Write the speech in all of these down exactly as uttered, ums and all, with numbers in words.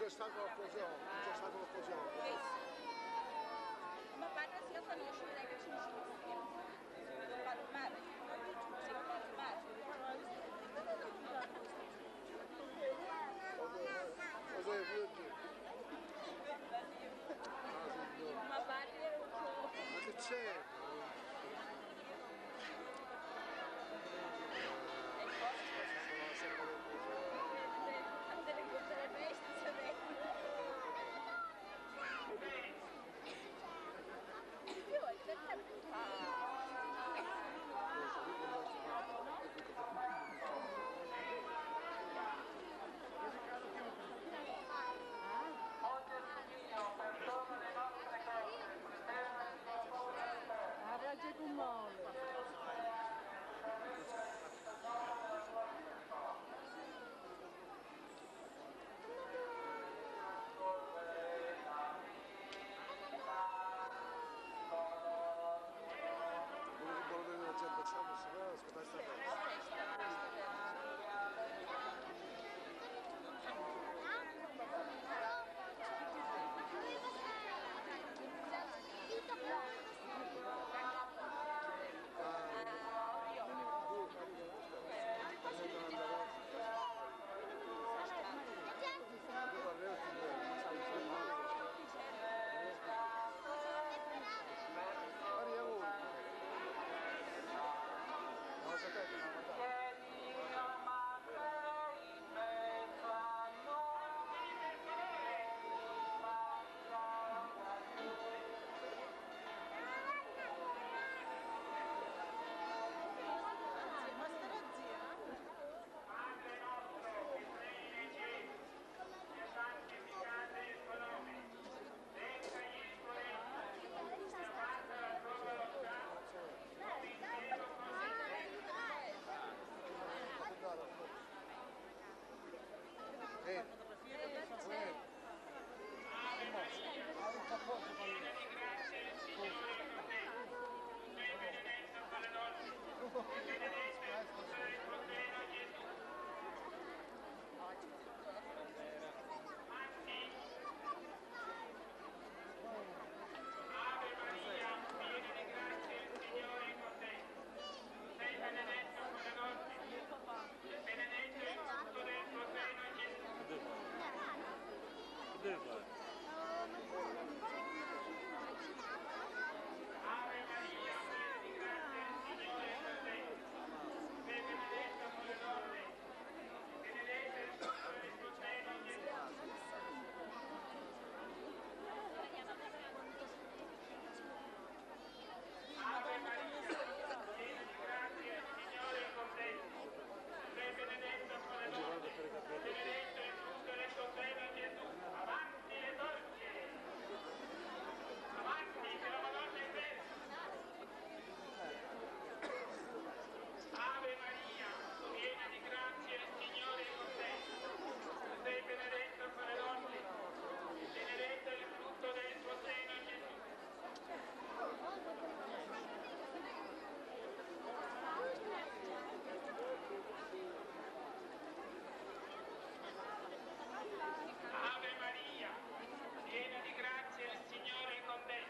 C'è stata l'occasione, non c'è stata l'occasione. Ma padre si conosce, non è che ci sono. Padre, madre, sì, padre, madre. Lo sai, pure tu. Ah, signora. Ma padre, ma che c'è? Arraggi cu mole. Uno che vuole vedere la gente, facciamo, se no, aspettate sta cosa. Madre nostra, che sei nei cieli, sia santificato il tuo nome, venga il tuo regno, sia fatta la tua volontà, come in cielo così in terra. Ave Maria, piena di grazia, il Signore è con te. Tu sei benedetta fra le donne, e benedetto è il frutto del tuo seno, Gesù. Ave Maria, piena di grazia, il Signore è con te. Tu sei benedetta fra le donne, e benedetto è il frutto del tuo seno, Gesù. Che devi fare? Ave Maria, piena di grazia, il Signore è con te. Tu sei benedetta fra le donne, e benedetto è il frutto del tuo seno, Gesù. Ave Maria, piena di grazia, il Signore è con te. Tu sei benedetta fra le donne, benedetto è il frutto del tuo seno, Gesù. Avanti le torce! Avanti, che la Madonna è bella! Ave Maria, piena di grazia, il Signore è con te. Tu sei benedetta fra le donne, e benedetto è il frutto del tuo seno, Gesù. Ave Maria, piena di grazia, il Signore è con te.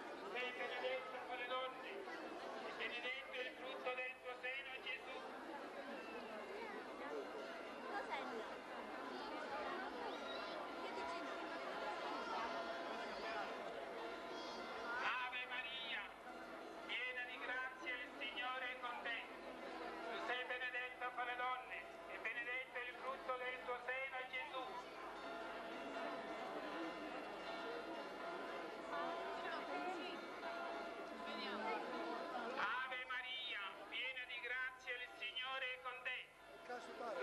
Tu sei benedetta fra le donne, e benedetto è il frutto del tuo seno, Gesù. Ave Maria, piena di grazia, il Signore è con te. Tu sei benedetta fra le donne, e benedetto è il frutto del tuo seno, Gesù. Ave Maria, piena di grazia, il Signore è con te.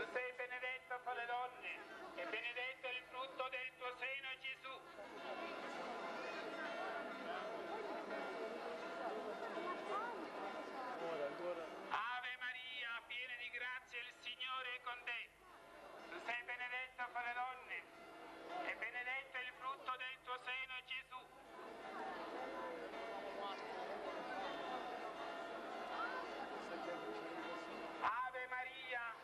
Tu sei benedetta fra le donne, e benedetto è il frutto del tuo seno, Gesù. Ave Maria, piena di grazia, il Signore è con te. Tu sei benedetta fra le donne, e benedetto è il frutto del tuo seno, Gesù. Ave Maria,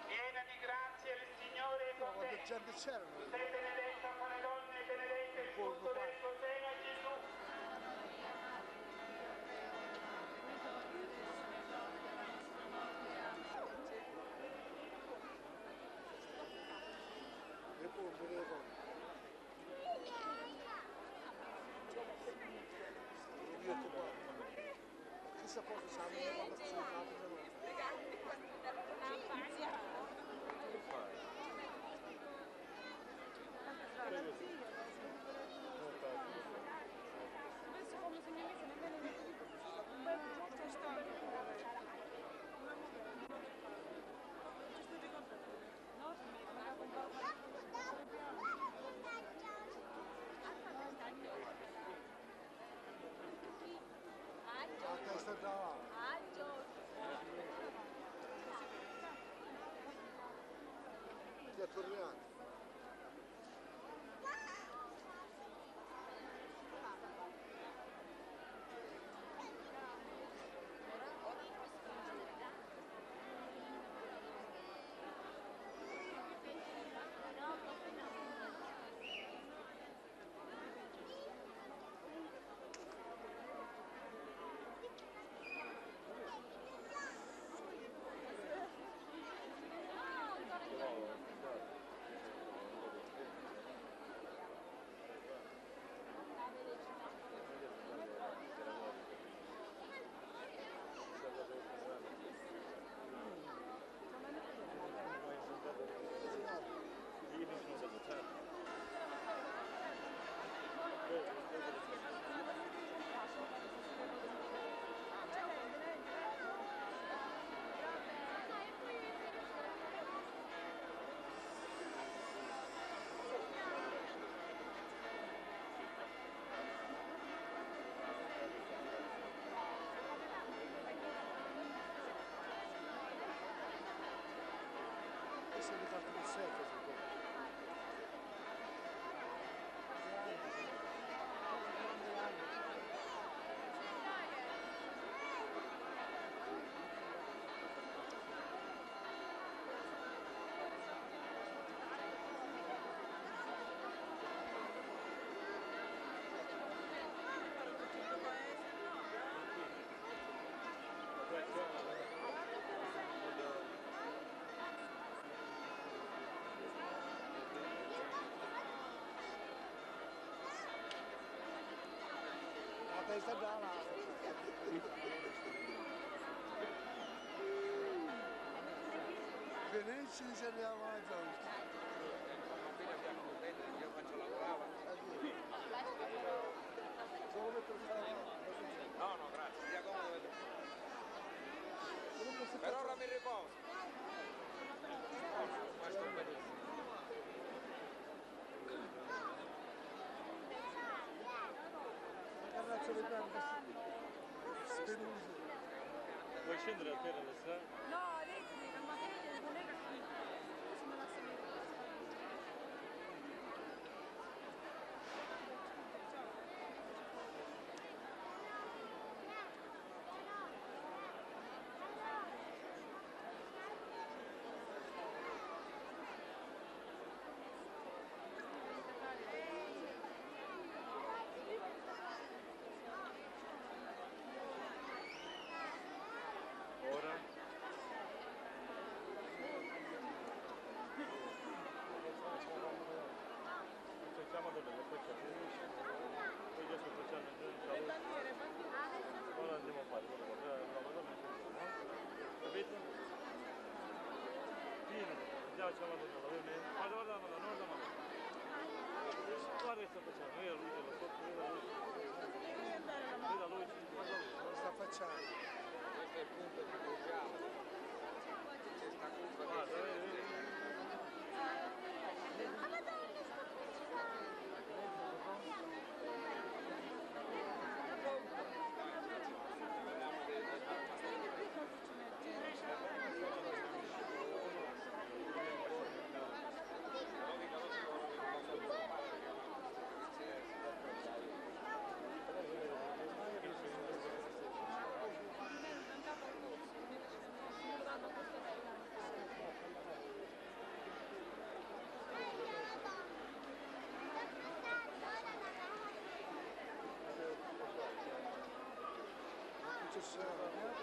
piena di grazia, il Signore è con te. Quanta gente c'erano? Tu sei A testa da. Chi è Torriani? La testa gialla. Venezia, se ne avanza. Io faccio lavorare. No, no, grazie, sia comodo. Per ora mi riposo. Ma sto benissimo. Carrozza di grande speruso. Vuoi scendere a terra, Alessandra? No, vedi, non va bene, non è che si me la Ora? Cerchiamo dove lo facciamo. Poi io sto facendo il giorno. Ora andiamo a fare quello che abbiamo fatto, non ci andiamo, eh? Capito? Fine. Già c'è una donna, ovviamente. Guarda, guarda, guarda, guarda, guarda. Guarda che sta facendo, io lui lo so, io lui. Vedi la luce, guarda lui. Sta facendo. Questo è il punto più cruciale. C'è sta curva che... Guarda, vedi, vedi. Ah, Madonna, sta facendo. Come sono, come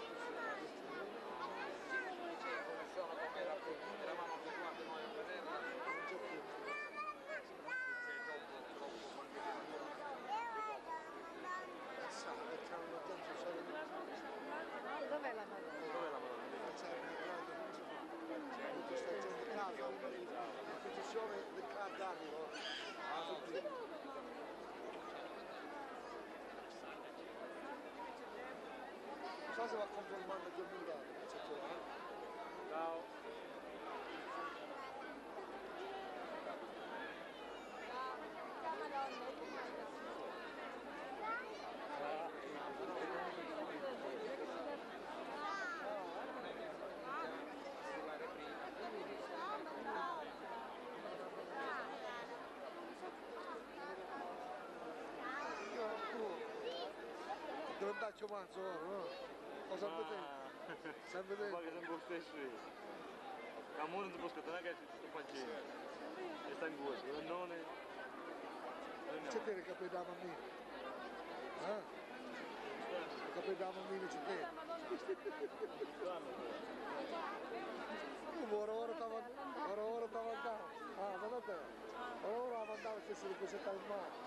era, eravamo abituati noi a vederla. Sì, troppo, troppo, qualche... Sa, perché hanno tanto... Cosa va conformando più o meno, eh? Ciao. Io non può. Che non taccio manzo, no? Cosa vedete? Sempre dentro. Ma che sempre lo stesso io. Amore non ti può scattare che sto facendo. E sta in cuore, io non ne. C'è te che capita la mammina? Eh? Capita la mammina, c'è te. Ora, ora t'avanti, ora, ora t'avanti. Ah, ma vabbè. Ora la mandava a essere così calmata.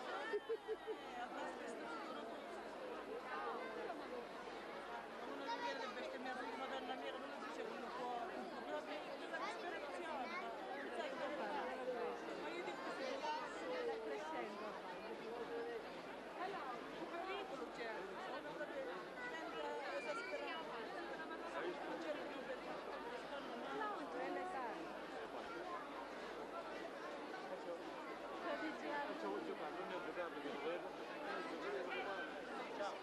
Uno che viene per bestemmiare, Madonna mia, non lo dice quello fuori. Proprio la disperazione, ma non sai cosa fare. Ma io dico così, sta crescendo ormai. Allora, il pericolo c'è, sono proprio sempre esasperata. Non c'è più pericolo, secondo me. Ciao.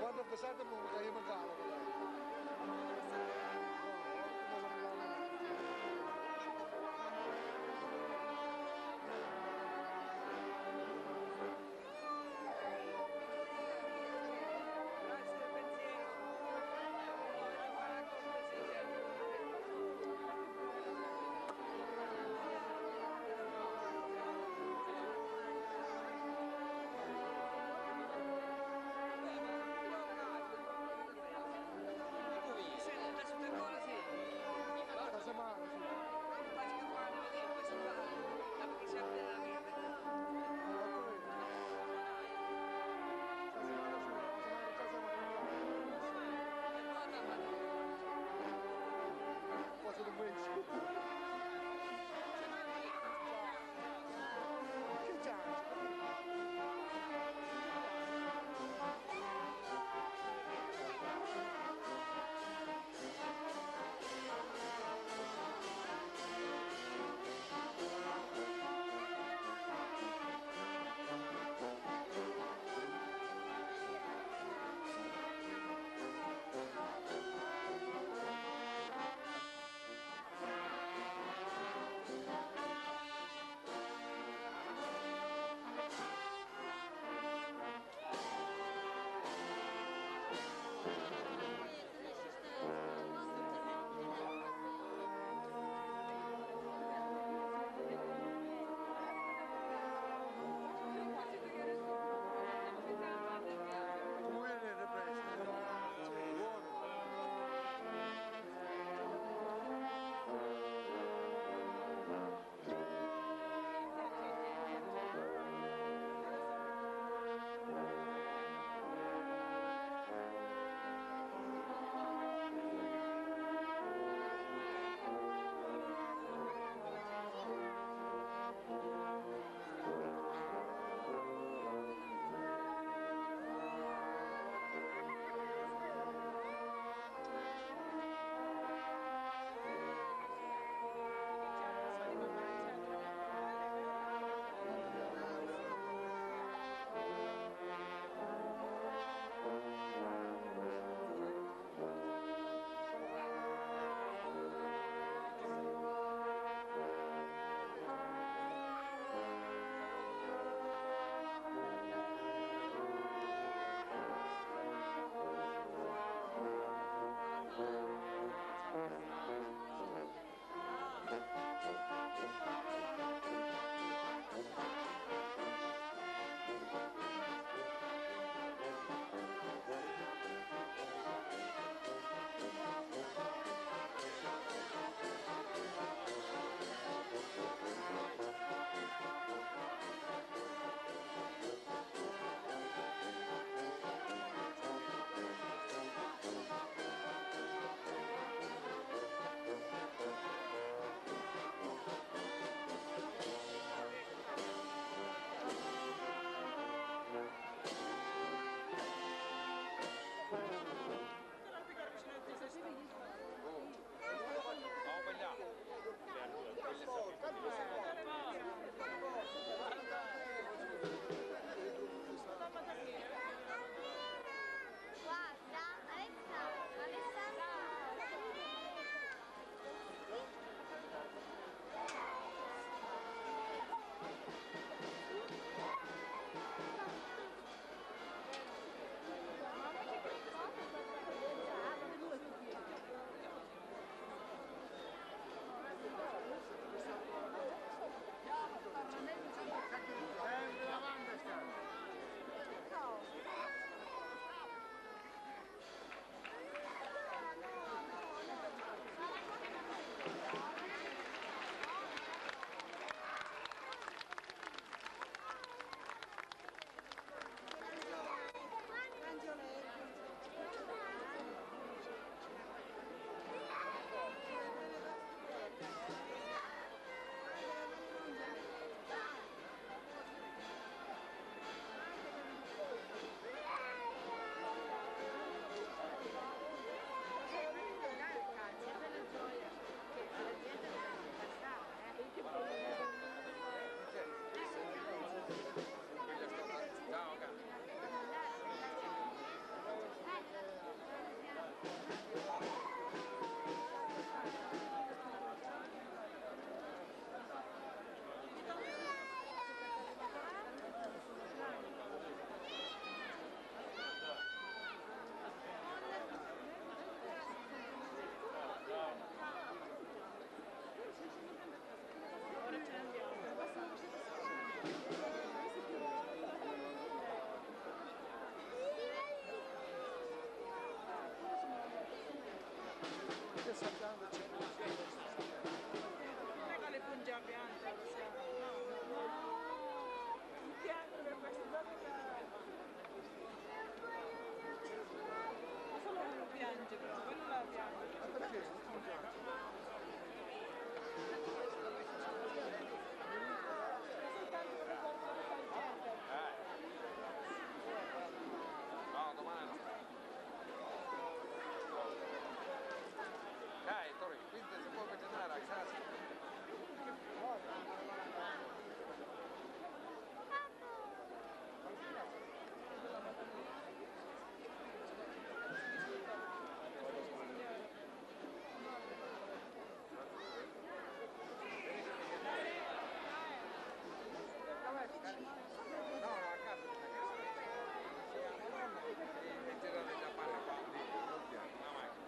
Quando pensate, mo, che io mi calo. No, no, a casa. Sì, a Madonna. E tirate da pane qua, dite, non piano, avanti.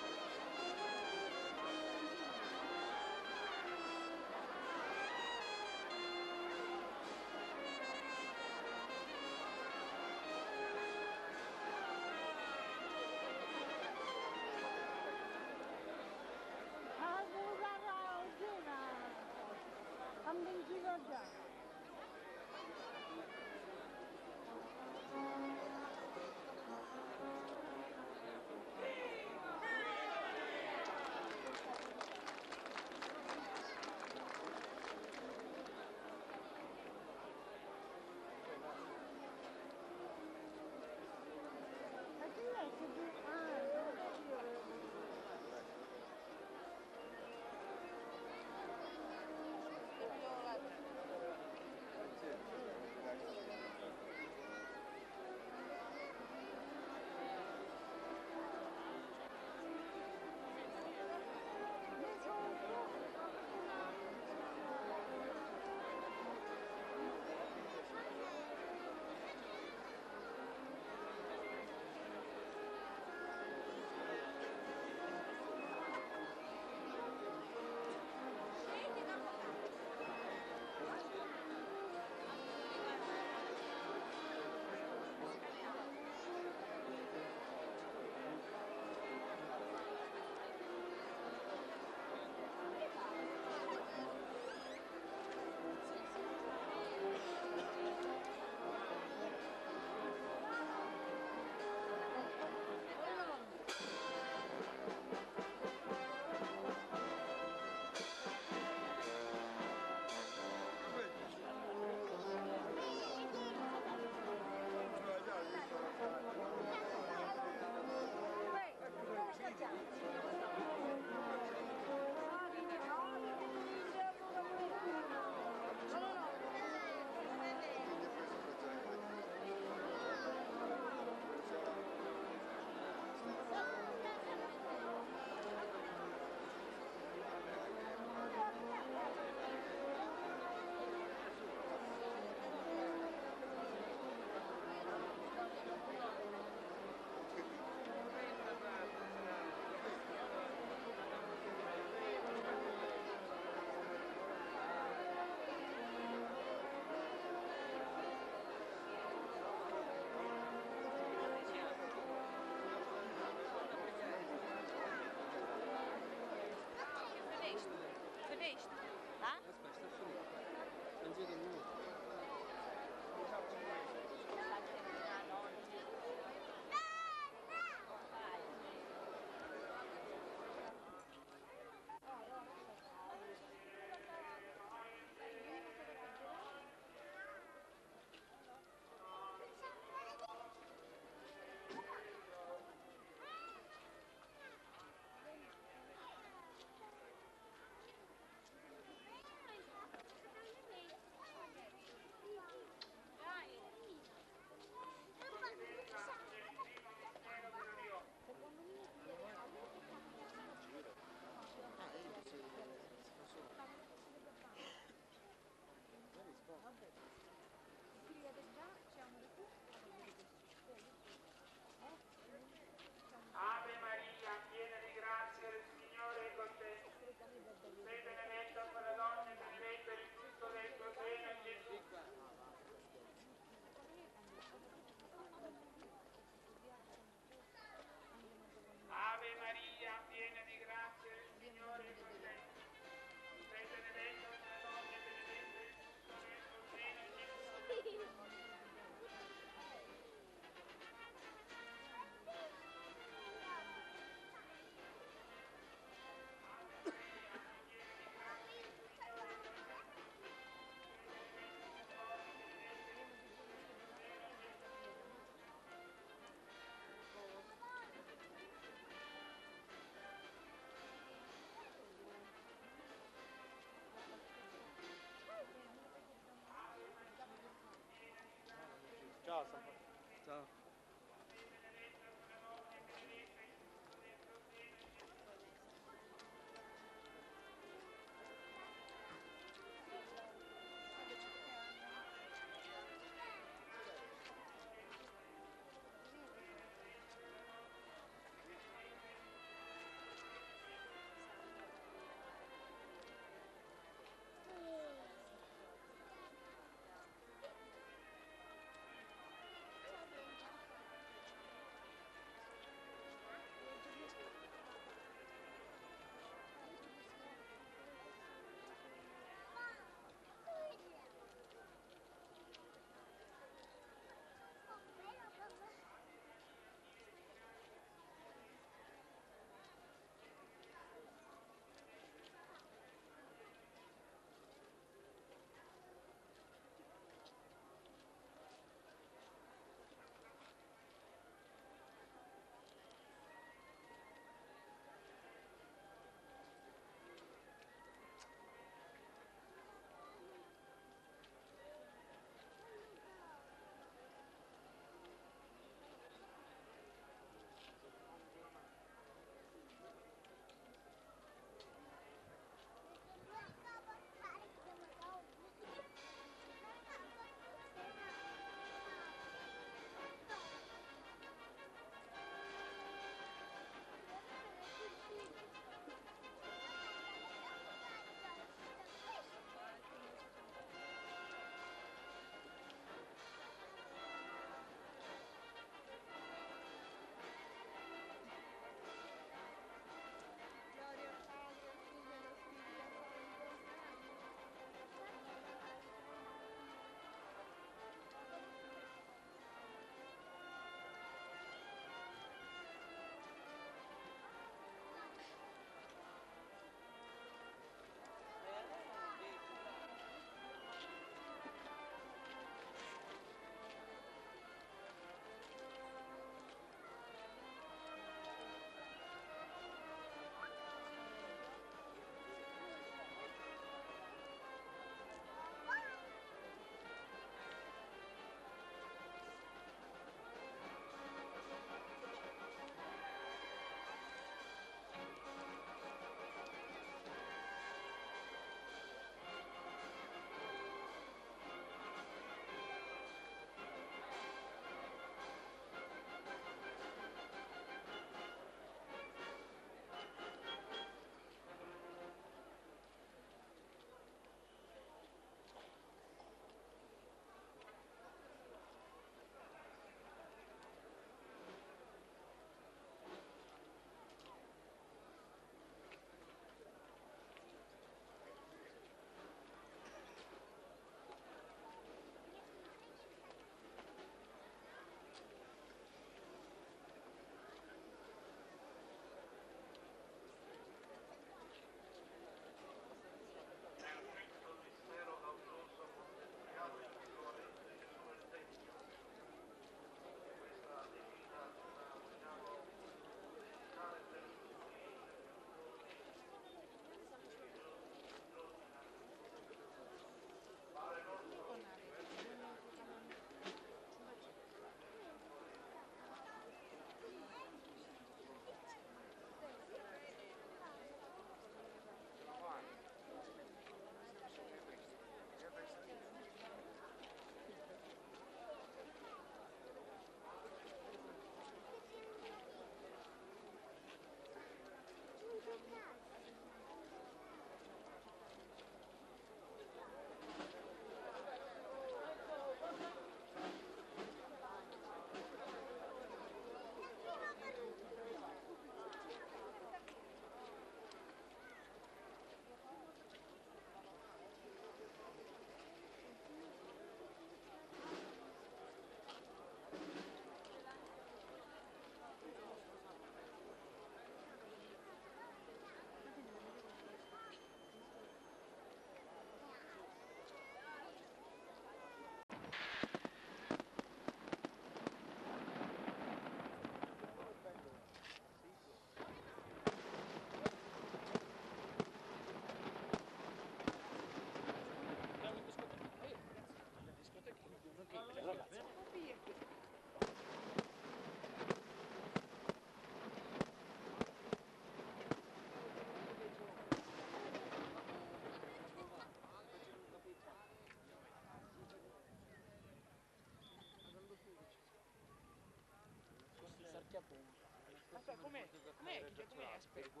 Aspetta, com'è? Com'è? Com'è? Aspetta.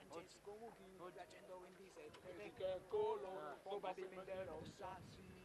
Francesco Mucchini, da centoventisette, vecchio e colo, probabilmente rossa, sì, sì.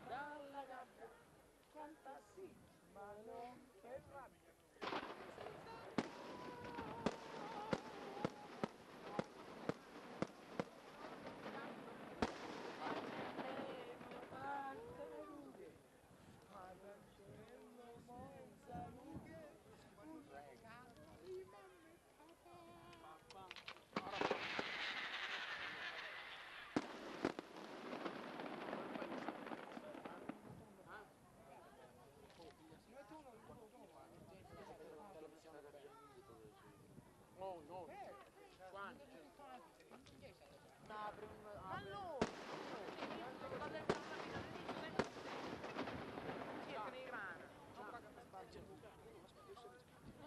Dalla gabbia, canta sì, ma non per rabbia. No, no. Quanti? Allora,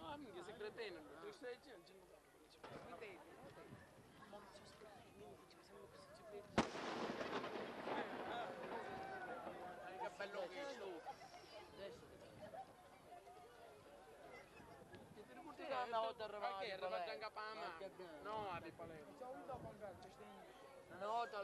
no, minchia, si cretene, tu sei gente. Che bello che è sto. Ti ricordi una volta arrivati? Perché arrivati anche a Palermo? No, a Palermo. Una volta.